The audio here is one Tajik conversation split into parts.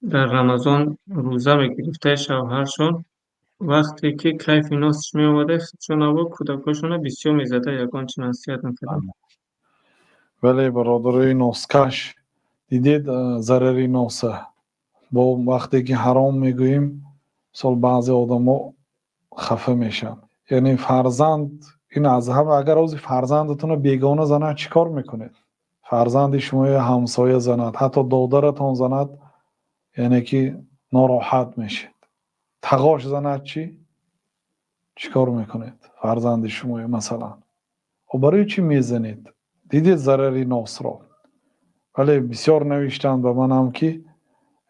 Дар Рамазон рӯза мегирифта шавҳаршон, вақте ки кайфи носш меомада, худшонаву кӯдакошонро бисёр мезада, ягон чӣ насиҳат мекарданд. Бале, бародарои носкаш, дидед зарари носа. Бо вақте ки ҳаром мегӯем, мисол, баъзе одамо хафа мешаванд. Яъне фарзанд ин аз ҳама, агар ози фарзандатонро бегона занад, чӣ кор мекунед? Фарзанди шумоя ҳамсоя занад, ҳатто додаратон занад, яъне ки нороҳат мешед. Тағош занад чӣ? Чӣ кор мекунед? Фарзанди шумоя, масалан. Барои чӣ мезанед? Дидед зарари носро. Вале бисёр навиштанд ба манам, ки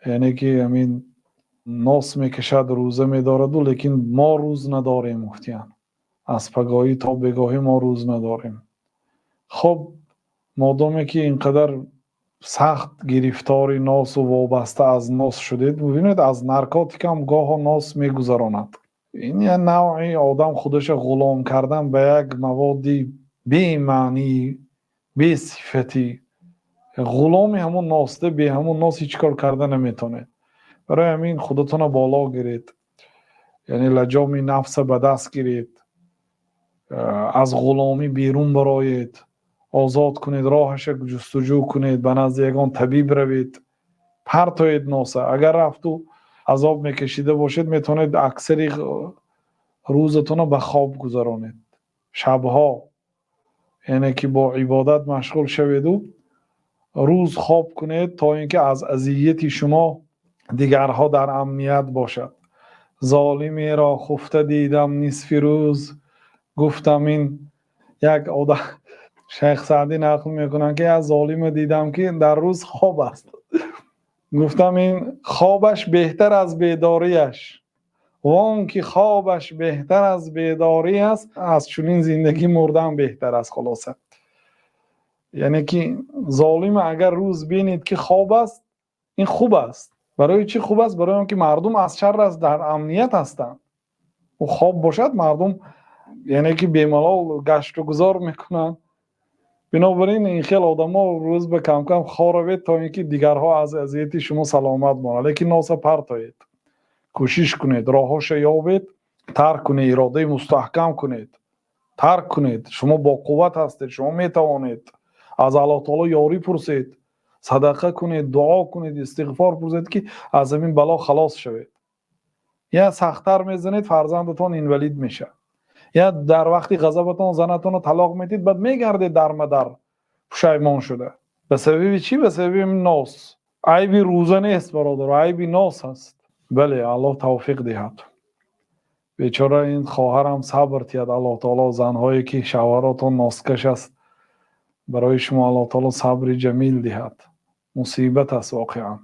яъне ки ҳамин нос мекашад, рӯза медораду, лекин мо рӯз надорем, гуфтиянд. Аз пагоҳӣ то бегоҳӣ мо рӯз надорем. Хоб, модоме ки ин қадар сахт гирифтори носу вобаста аз нос шудед, бубинед, аз наркотикам гоҳо нос мегузаронад. Ин як навъи одам худаша ғулом кардан ба як маводи бемаънӣ, бесифатӣ. Ғуломи ҳамон носта, бе ҳамон нос ҳеҷ кор карда наметавонед. Барои ҳамин худатонро боло гиред, яъне лаҷоми нафса ба даст гиред, аз ғуломӣ берун бароед, озод кунед, роҳаша ҷустуҷӯ кунед, ба назди ягон табиб равед, партоед носа. Агар рафту азоб мекашида бошед, метавонед аксари рӯзатонро ба хоб гузаронед, шабҳо яъне ки бо ибодат машғул шаведу рӯз хоб кунед, то ин ки аз азияти шумо дигарҳо дар амният бошад. Золимеро хуфта дидам нисфи рӯз, гуфтам ин як одам. Шайх Саъдӣ нақл мекунанд, ки як золиме дидам, ки дар рӯз хоб аст. Гуфтам, ин хобаш беҳтар аз бедориаш. Вон ки хобаш беҳтар аз бедорӣ аст, аз чунин зиндагӣ мурдан беҳтар аст. Хулоса, яъне ки золим агар рӯз бинед, ки хоб аст, ин хуб аст. Барои чӣ хуб аст? Барои он ки мардум аз шарраш дар амният ҳастанд. Ӯ хоб бошад, мардум яъне ки бемалол гашту гузор мекунанд. Бинобар ин ин хел одамо рӯз ба камкам хоравед, то ин ки дигарҳо аз азияти шумо саломат монанд. Лекин носа партоед, кӯшиш кунед, роҳҳоша ёбед, тарк кунед, иродаи мустаҳкам кунед, тарк кунед. Шумо боқувват ҳастед, шумо метавонед. Аз Аллоҳ таоло ёрӣ пурсед, садақа кунед, дуо кунед, истиғфор пурсед, ки аз ҳамин бало халос шавед. Я сахттар мезанед, фарзандатон инвалид мешавад. Я дар вақти ғазабатон занатонро талоқ медиҳед, баъд мегардед дармадар, пушаймон шуда. Ба сабаби чӣ? Ба сабаби нос. Айби рӯза нест, бародар, айби нос аст. Бале, Аллоҳ тавфиқ диҳад. Бечора ин хоҳарам сабр диҳад Аллоҳ таоло. Занҳое ки шавҳаротон носкаш аст, барои шумо Аллоҳ таоло сабри ҷамил диҳад. Мусибат аст воқеан.